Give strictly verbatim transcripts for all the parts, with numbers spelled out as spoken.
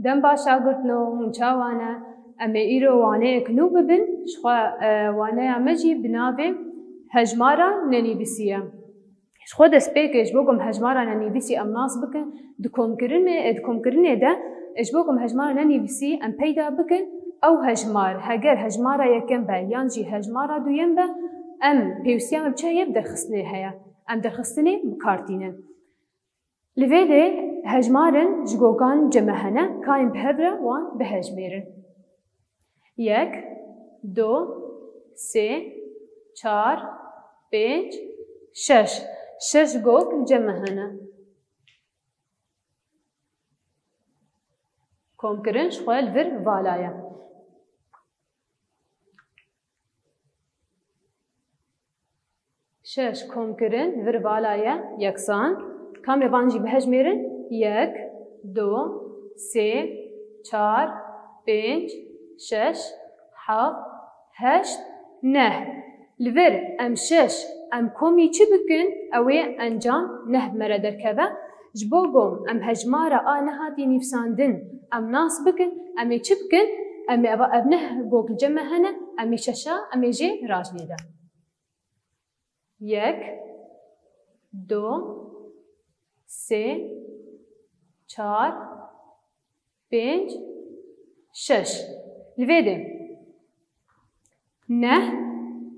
Dem baş şagirtno, hûn çawa ne? Em ê îro waneyek nû bibin, jixwe, e, waneya me jî bi navê Hejmara Nenivîsî ye. Jixwe destpêkê ji bo ku em hejmara nenivîsî em nas bikin, di komkirinê, e, di komkirinê de, e, ji bo ku em hejmara nenivîsî em peyda bikin, ew hejmar, heger hejmara yekem be yan jî hejmara duyem be, em pêwîstiya me bi çi heye? Bi derxistinê heye. Em derxistinê bi kar tînin. Li vê de hejmarên ji gokan ceme hene, kayên bi hev re wan bihejmêrin. Yek, du, sê, çar, pênc, şeş. Şeş gok ceme hene. Komkirin ji xwe li vir vala ye. Şeş komkirin vir vala ye yeksan. Kamê van jî bihejmêrin. Yek, du, sê, çar, pênc, şeş, heft, heşt, neh. Li vir em şeş, em komî çi bikin? Ew ê encam neh bi me re derkeve. Ji bo ku em hejmara a nehatî nivîsandin, em nas bikin, em ê çi bikin? Em ê eva ev neh gok li cem me hene, em ê şeşa, em ê jê rajinê de. Yek, du, sê, çar, pênc, şeş. Li vê de neh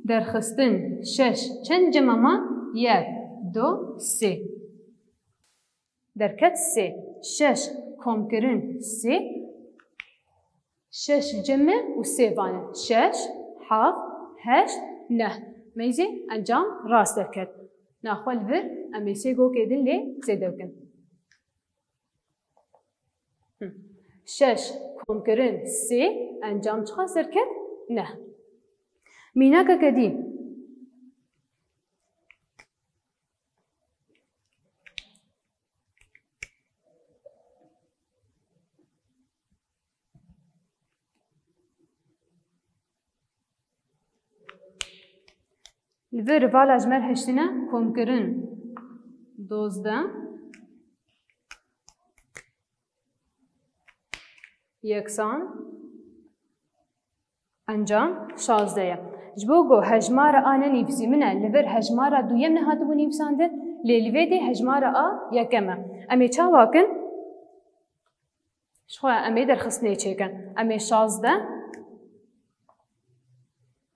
derxistin şeş çend cema ma? Yek, du, sê. Derket sê. Şeş komkirin sê. Şeş cem me û sê vane. Şeş, heft, heşt, neh. Meyzê encam rast derket. Naxwe li vir em ê sê gokê din lê zêde bikin. Hı. Şeş komkirin sê, encam çiqas derket? Neh. Mînakeke dî. Li vir vala ji me re hiştine komkirin dozdeh. Yeksan encam şazdeh ye. Ji bo ku hejmara a ne nivîsî min e, li vir hejmara duyem nehatibû nivîsandin, lê li vê dê hejmara a yekem e. Em ê çawa kin? Ji xwe em ê derxistinê çêkin. Em ê şazdeh,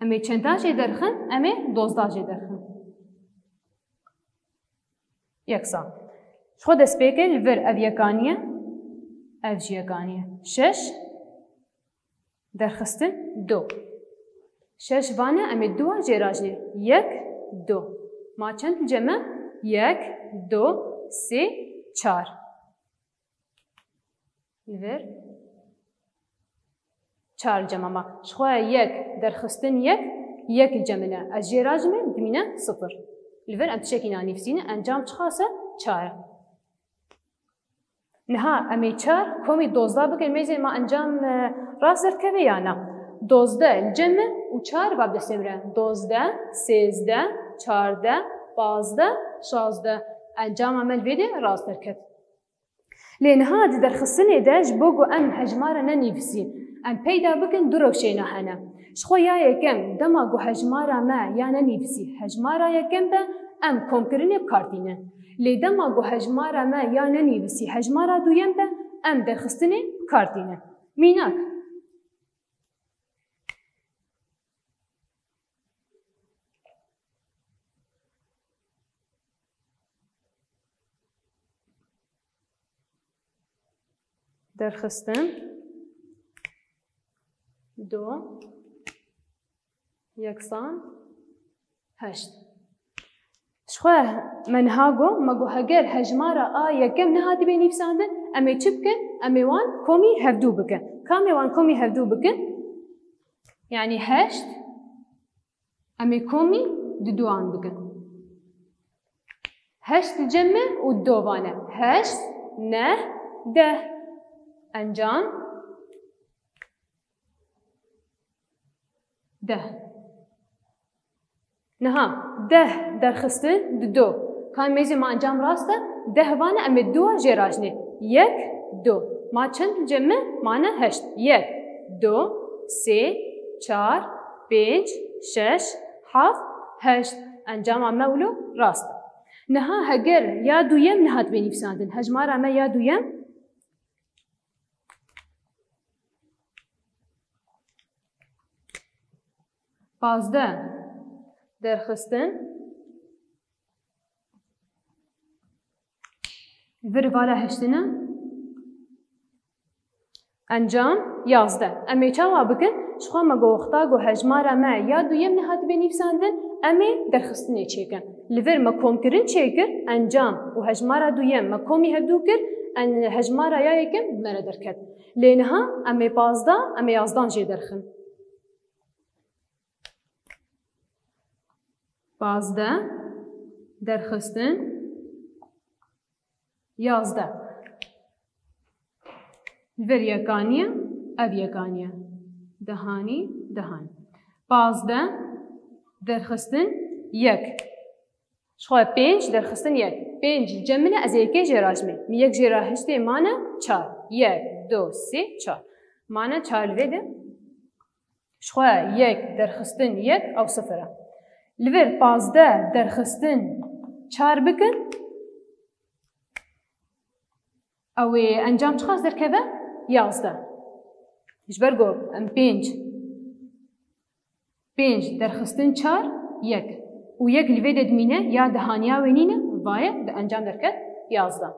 em ê çenda jê derxin, em ê dozdeh jê derxin. Yeksan. Ji xwe destpêkê li vir ev yekanî ye, ev jî yekanî ye. Şeş derxistin du. Şeş vane em ê dua jê rajê. Yek, du. Ma çend cem e? Yek, du, sê, çar. Li vir çar cema ma. Ji xwe yek derxistin yek, yek li cem min e. Ez jê rajime, dimîne sifir. Li vir em tiştekî nanivîsîne, encam çiqas e? Çar e. Niha em ê çar komî dozdeh bikin, mêzê ma encam, e, rast derdikeve ya na? Dozdeh li cem min û çar va bi destê min re. Dozdeh, sêzdeh, çardeh, pazdeh, şazdeh. Encama me li vê de rast derket. Lê niha di derxistinê de ji bo ku em hejmara nenivîsî, em peyda bikin du rewşêna hene. Ji xwe ya yekem, dema ku hejmara me ya nenivîsî hejmara yekem be, em komkirinê bi kar tînin. Lê dema ku hejmara me ya nenivîsî hejmara duyem be, em derxistinê bi kar tînin. Mînak. Derxistin. Du. Yeksan. Heşt. Ji xwe me niha got, me got heger hejmara a yekem nehatibê nivîsandin, em ê çi bikin? Em ê wan komî hevdû bikin. Kamê wan komî hevdû bikin? Yanî heşt, em ê komî di duan bikin. Heşt li cem me û di dovane. Heşt, neh, deh. Encam deh. Niha deh derxistin di do. Ka mêzê ma encam rast e, deh vane em ê dua jê rajinê. Yek, du. Ma çend li cem me? Mane heşt. Yek, du, sê, çar, pênc, şeş, heft, heşt. Encama me wilo rast e. Niha heger ya duyem nehatibê nivîsandin, hejmara me ya duyem pazdeh derxistin, vir vala heştine, encam yazdeh. Em ê çawa bikin? Ji xwe me got, wexta ku hejmara me ya duyem nehatibê nivîsandin, em ê derxistinê çêkin. Li vir me komkirin çêkir, encam û hejmara duyem me komî hevdû kir, en-, hejmara ya yekem bi me re derket. Lê niha em ê pazdeh, em ê yazdan jê derxin. Pazdeh derxistin yazdeh. Vir yek aniye, ev yek aniye. Dehanî, dehanî. Pazdeh derxistin yek. Ji xwe pênc derxistin yek. Pênc li cem min e, ez ê yekê jê re ajmê. Min yek jê re hiştê mane çar. Yek, du, sê, çar. Mane çar li vê de. Ji xwe yek derxistin yek ew sifir e. Li vir pazdeh derxistin çar bikin. Ew ê encam çiqas derkeve? Yazdeh. Ji ber ku em pênc, pênc derxistin çar, yek. Û yek li vê de dimîne, ya dihaniya wê nîne, vaye di encam derket yazdeh.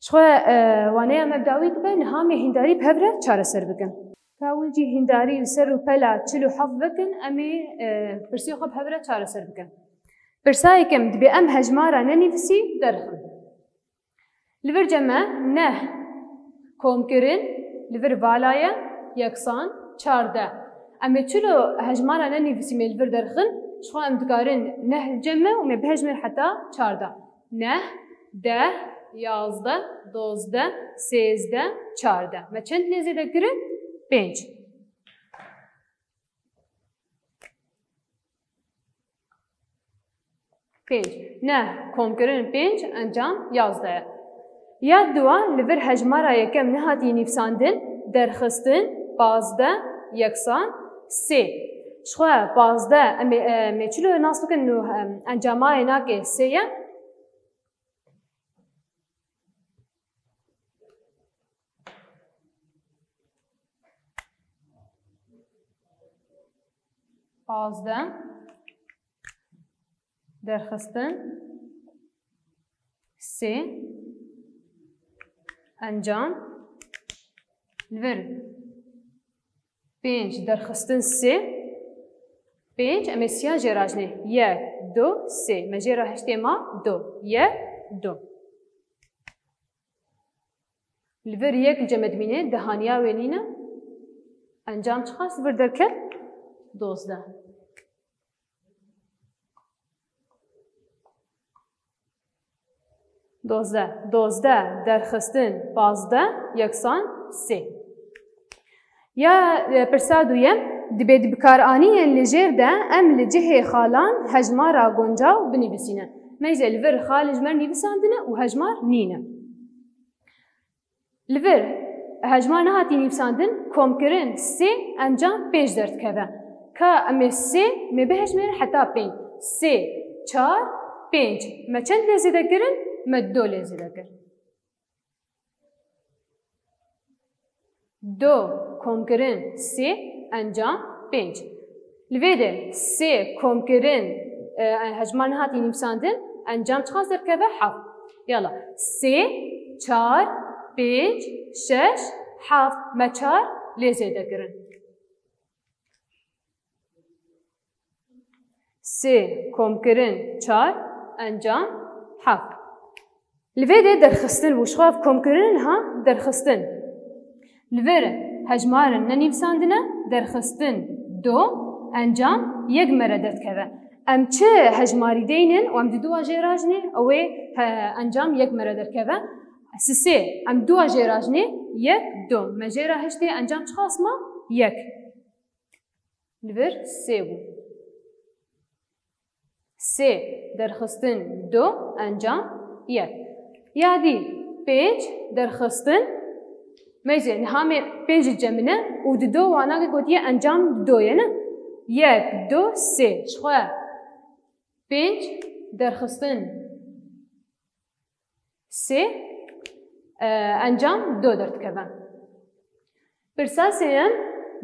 Ji xwe, e, waneya me bi dawî dibe, niha em ê hîndarî bi hev re çareser bikin. Ka win jî hîndarî li ser rûpela çil û heft vekin, em ê, e, pirsê xwe bi hev re çareser bikin. Pirsa yekem, dibê em hejmara nenivîsî derxin. Li vir cem me neh komkirin, li vir vala ye, yeksan çardeh. Em ê çilo hejmara nenivîsî me li vir derxin, ji xwe em dikarin neh li cem me û me bihejmêr heta çardeh. Neh, deh, yazdeh, dozdeh, sêzdeh, çardeh. Me çend lê zêde kirin? Pênc. Pênc. Neh komkirin pênc, encam yazdeh ye. Ya dua li vir hejmara yekem nehatî nivîsandin, derxistin, pazdeh, yeksan, sê. Ji xwe pazdeh, em ê, em ê çilo nas bikin û, em, encama ênakê sê ye. Pazdeh derxistin sê, encam li vir pênc derxistin sê, pênc, em ê siya jê rajnê. Yek, du, sê. Me jê re hiştê ma du. Yek, du. Li vir yek li cem me dimîne, dihaniya wê nîne. Encam çiqas vir derket? Dozdeh. Dozdeh. Dozdeh derxistin pazdeh yeksan sê. Ya, e, pirsa duyem, dibê di bikaraniyên li jêr de em li cihê xalan hejmara guncaw binivîsîne. Meyze li vir xal ji me nivîsandine û hejmar nîne. Li vir hejmar nehatî nivîsandin, komkirin sê encam pênc derdikeve. Ka em ê sê me bihejmêrin heta pênc. Sê, çar, pênc. Me çend lê zêde kirin? Me du lê zêde kir. Du komkirin sê encam pênc. Li vê de sê komkirin, e, hejmar nehatî nivîsandin, encam çiqas derkeve? Heft. Yala. Sê, çar, pênc, şeş, heft. Me çar lê zêde kirin. Sê komkirin çar, encam heft. Li vê de derxistin bû, ji xwe ev komkirin ha derxistin. Li vir hejmarin nenivîsandine, derxistin du, encam yek me re derdikeve. Em çi hejmarî deynin û em di dua jê rajnê, ew ê, he, encam yek me re derkeve. Sisê, em dua jê rajnê, yek, du. Me jê re hiştê encam çiqas ma? Yek. Li vir sê bû. Sê derxistin du, encam yek. Ya dî pênc, derxistin Meyzê, niha me pênc cemine û di do wana ke gotiye encam di do ye, ne? Yek, do, sê. Ji xwe pênc derxistin sê, e, encam do derdikeve. Pirsa sêyem,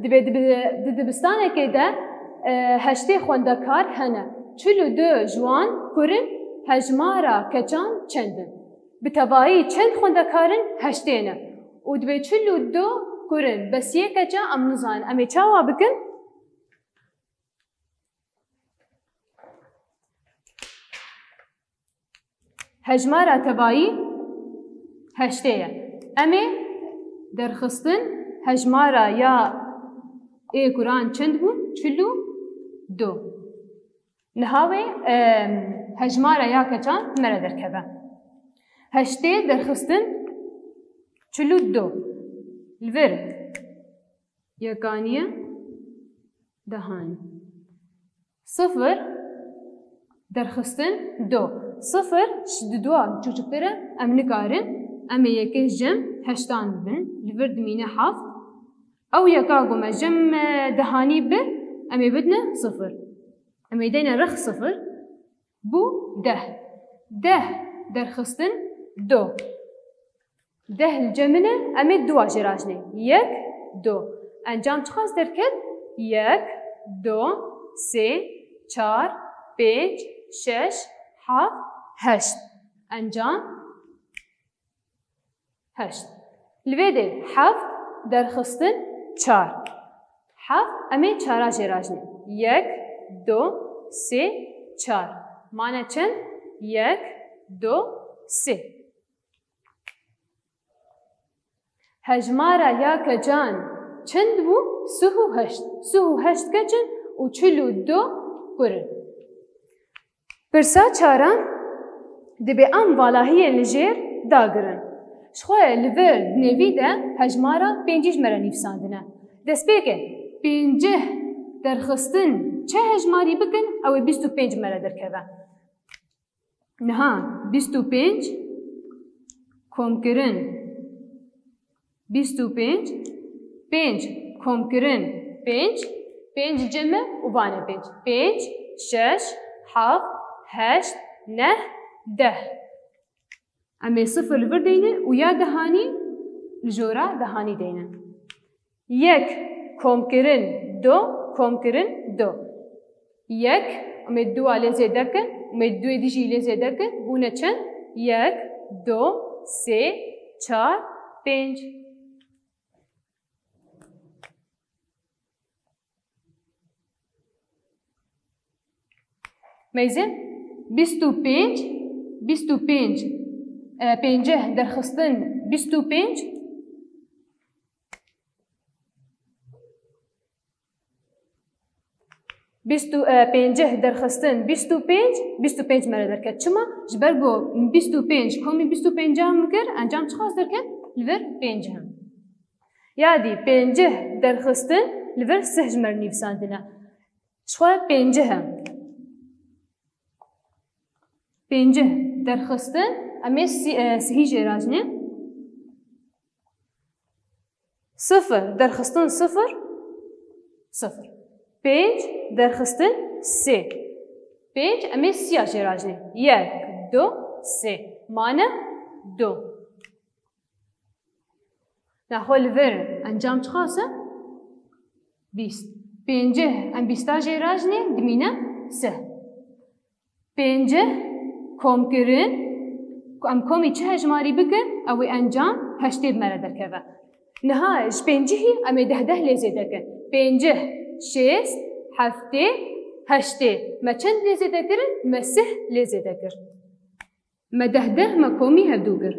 dibê dibi-, di dibistanekê de, e, heştê xwendekar hene. Çil û du ji wan kur in, hejmara keçan çend in? Bi tevayî çend xwendekar in? Heştê ne. Û dibê çil û du kur in, bes yê keça em nizanin. Em ê çawa bikin? Hejmara tevayî heştê ye. Em ê derxistin hejmara ya ê kuran çend bûn? Çil û du. Niha wê, em, hejmara ya keçan me re derkeve. Heştê derxistin çil û du. Li vir yekaniye dehanî. Sifir derxistin du. Sifir ji di dua çûçiktir e, em nikarin. Em ê yekê jem heştan bibin. Li vir dimîne heft. Ew yeka ku me jem, e, dehanî bir, em ê bidine sifir. Em ê deyne rex sifir. Bû deh. Deh derxistin du. Deh li cem min e, em ê dua jê re ajnê. Yek, du. Encam çiqas derket? Yek, du, sê, çar, pênc, şeş, heft, heşt. Encam heşt. Li vê de heft derxistin çar. Heft, em ê çara jê re ajnê. Yek, du, sê, çar. Mane çend? Yek, du, sê. Hejmara ya keçan çend bû? Sih û heşt. Sih û heşt keç in û çil û du kur in. Pirsa çaran, dibê em valahiyên li jêr dagirin. Ji xwe li vir nêvî de hejmara pêncî ji me re nivîsandine. Destpêkê pêncî derxistin çi hejmarî bikin, ew ê bîst û pênc me re derkeve. Niha bîst û pênc komkirin bîst û pênc, pênc komkirin pênc, pênc cem e û vane pênc. Pênc, şeş, heft, heşt, neh, deh. Em ê sifir li vir deynin û ya dehanî li jora dehanî deynin. Yek komkirin du, komkirin du. Yek, em ê dua lê zêde kin, em ê duyê dî jî lê zêde kin, bûne çend? Yek, du, sê, çar, pênc. Meyzê, bîst û pênc, bîst û pênc, e, pêncî derxistin bîst û pênc. Bîst û, e, pêncî derxistin bîst û pênc, bîst û pênc me re derket. Çima? Ji ber ku bîst û pênc komî bîst û pêncan bikir, encam çiqas derket? Li vir pêncî. Ya dî pêncî derxistin li vir sih ji me re nivîsandine. Ji xwe pêncî he. Pêncî derxistin, em ê sî-, e, sihî jê re ajnê. Sifir derxistin sifir, sifir. Pênc derxistin sê. Pênc, em ê sîya jê re ajnê. Yek, du, sê. Mane du. Naxwe li vir encam çiqas e? Bîst. Pêncî em bîsta jê re ajnê, dimîne sih. Pêncî komkirin, ku em komî çi hejmarî bikin, ew ê encam heştê bi me re derkeve. Niha ji pêncî em ê deh deh lê zêde kin. Pêncî, şêst, heftê, heştê. Me çend lê zêde kirin? Me sih lê zêde kir. Me deh deh me komî hevdû kir.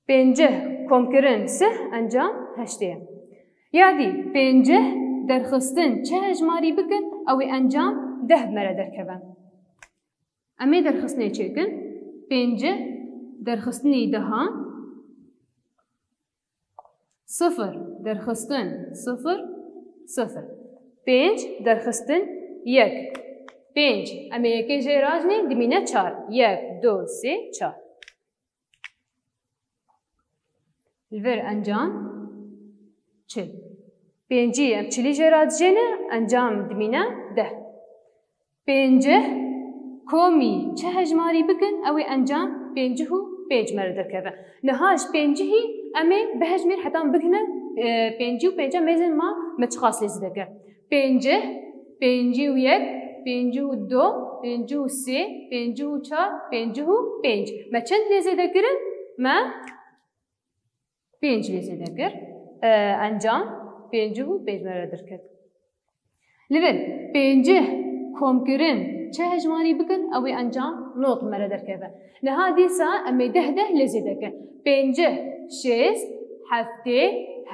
Pêncî komkirin sih encam heştê ye. Ya dî pêncî derxistin çi hejmarî bikin, ew ê encam deh bi me re derkeve. Em ê derxistinê çêkin. Pêncî derxistinî dehan. Sifir derxistin sifir, sifir. Pênc derxistin yek. Pênc. Em ê yekê jê re ajnê, dimîne çar. Yek, du, sê, çar. Li vir encam çil. Pêncî em çilî jê re dijêne, encam dimîne deh. Pêncih komî çi hejmarî bikin, ew ê encam pêncih û pênc me re derkeve. Niha ji pêncihî em ê bihejmêr heta em bigihine, e, pêncî û pênca mêzin ma me çiqas lê zêde kir. Pêncih, pêncî û yek, pêncî û du, pêncî û sê, pêncî û çar, pêncî û pênc. Me çend lê zêde kirin? Me pênc lê zêde kir. E, encam pêncî û pênc me re derket. Li vir pêncih komkirin çi hejmarî bikin, ew ê encam nod me re derkeve. Niha dîsa em ê deh deh lê zêde kin. Pêncih, şêst, heftê,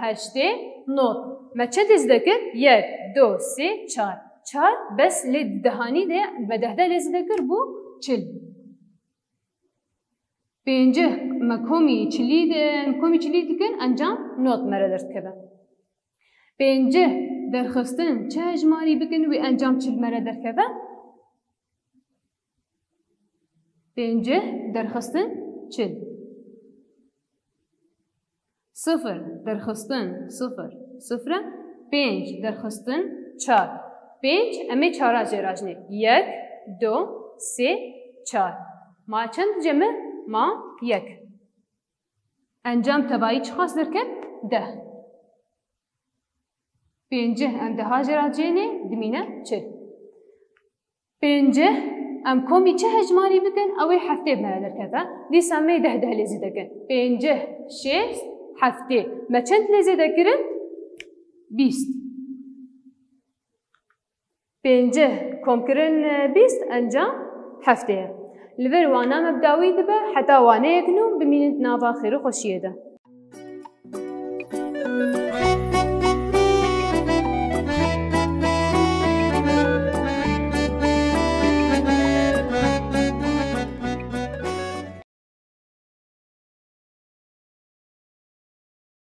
heştê, nod. Me çend lê zêde kir? Yek, du, sê, çar. Çar, bes lê dehanî de me deh deh lê zêde kir, bû çil. Pêncih me komî çilî de, komî çilî dikin, encam nod me re derdikeve. Pêncih derxistin çi hejmarî bikin, wê encam çil me re derkeve? Pêncih derxistin çil. Sifir derxistin sifir, sifir e. Pênc derxistin çar. Pênc, em ê çara jê re dijînê. Yek, du, sê, çar. Ma çend dije me? Ma yek. Encam tevayî çiqas derket? Deh. Pêncih em deha jê re dijênê, dimîne çil. Pêncih em komî çi hejmarî bikin, ew ê heftê me re derkeve. Dîsa em ê deh deh lê zêde kin. Pêncih, şêst, heftê. Me çend lê zêde kirin? Bîst. Pêncih komkirin, e, bîst, encam heftê ye. Li vir wana me bi dawî dibe, heta waneyek nû bimînin di nava xêr û xweşiyê de.